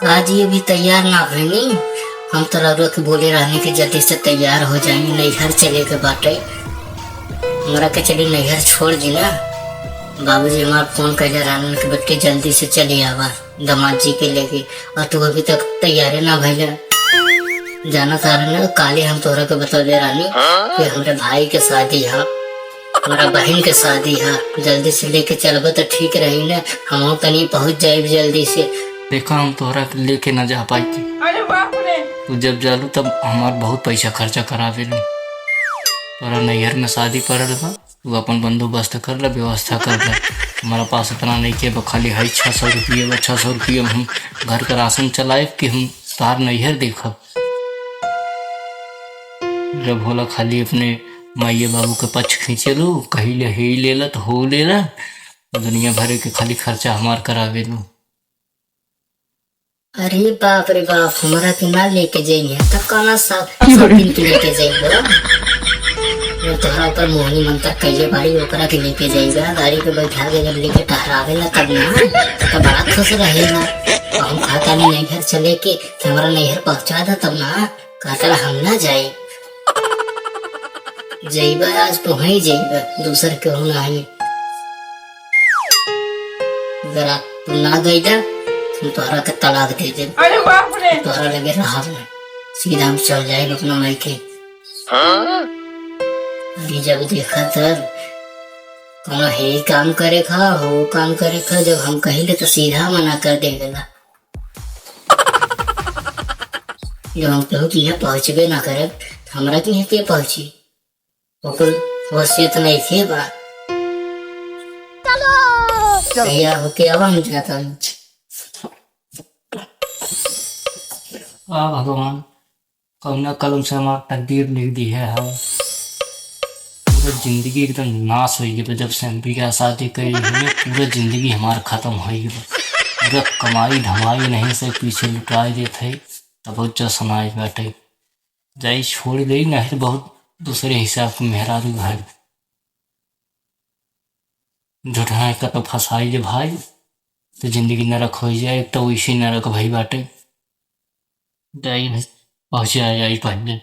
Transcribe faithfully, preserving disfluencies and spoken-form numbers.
आज ये भी तैयार ना भइनी। हम तो रउरा के बोले रहनी कि जल्दी से तैयार हो जाई, नैहर चले के बाटे। हमरा के चली नैहर छोड़ दी ना। बाबूजी हमार फोन कइले रहन कि बेटी जल्दी से चली आवा दामाद जी के लेके, और तू अभी तक तैयारे ना भइले। जाना तारे ना, काले हम तोहरा के बतौले रहनी कि हमरे भाई के शादी है, हमरा बहिन के शादी है, जल्दी से लेके चलबे तो ठीक रही ना, हमहू तनी पहुँच जाइब जल्दी से। देखा, हम तोहरा के लेके ना जा पाई थी। अरे बाप रे। तू जब जालू तब हमार बहुत पैसा खर्चा करावेलू। तोहरा नैहर में शादी पड़ल बा, तू अपन बंदोबस्त कर ले, व्यवस्था कर ले। हमारा पास इतना नइखे बा, खाली है छः सौ रुपये बा, छः सौ रुपये में हम घर का राशन चलाइब कि हम तोहार नैहर देखब। जब होला खाली अपने माइये बाबू के पक्ष खींचेलू, कहिले हे लेला त हो लेला, दुनिया भरे के खाली खर्चा हमार करावेलू। अरे बाप रे बाप, हमरा के ना लेके जइहे, तब कौना सा-, शौकीन के लेके जइबो? जो तोहरा ऊपर मोहनी मंत्र कइले बाड़ी, ओकरा के लेके जइबा, गाड़ी पे बैठा के जब लेके टहरावेला तब ना, तब बड़ा खुश रहेला। और हम कहता नहीं नैहर चले के, कि हमरा नैहर पहुँचा दे तब ना, कहता हम ना जाए। जइबा आज तो ही जइबा, दूसर केहू नाही। अगर आप तू ना गइला, हम तोहरा के तलाक दे देब। अरे बाप रे। तोहरा लगे रहब ना, सीधा हम चल जाइब अपना माई के। हाँ? अभी जब देखा तब कौनो हे काम करे खा, हो काम करे खा, जब हम कहिले तो सीधा मना कर देवेला। जब हम केहू के यहाँ पहुँचबे ना करे, तो हमरा के यहाँ के पहुँची? ओकर वसीयत नइखे बा। चलो। तैयार होके आवा, हम जाता हूँ। आ भगवान, कौना कलम से हमार तकदीर लिख दी है, हाँ। पूरा जिंदगी एकदम नाश होइ गई बा। जब से हम बियाह शादी करी हमें, पूरा जिंदगी हमार खत्म होइ गई बा। पूरा कमाई धमाई नहीं से पीछे लुटाए देत है, तब जसन आए बाटे। जाई छोड़ देई, नहीं तो बहुत दूसरे हिसाब के मेहरारू घर। झूठा है का तो फंसाई जे भाई, तो जिंदगी नरक होइ जाए, तो वैसे नरक भाई बाटे। जाई भाई, पहुँच जाए, जाई पहले।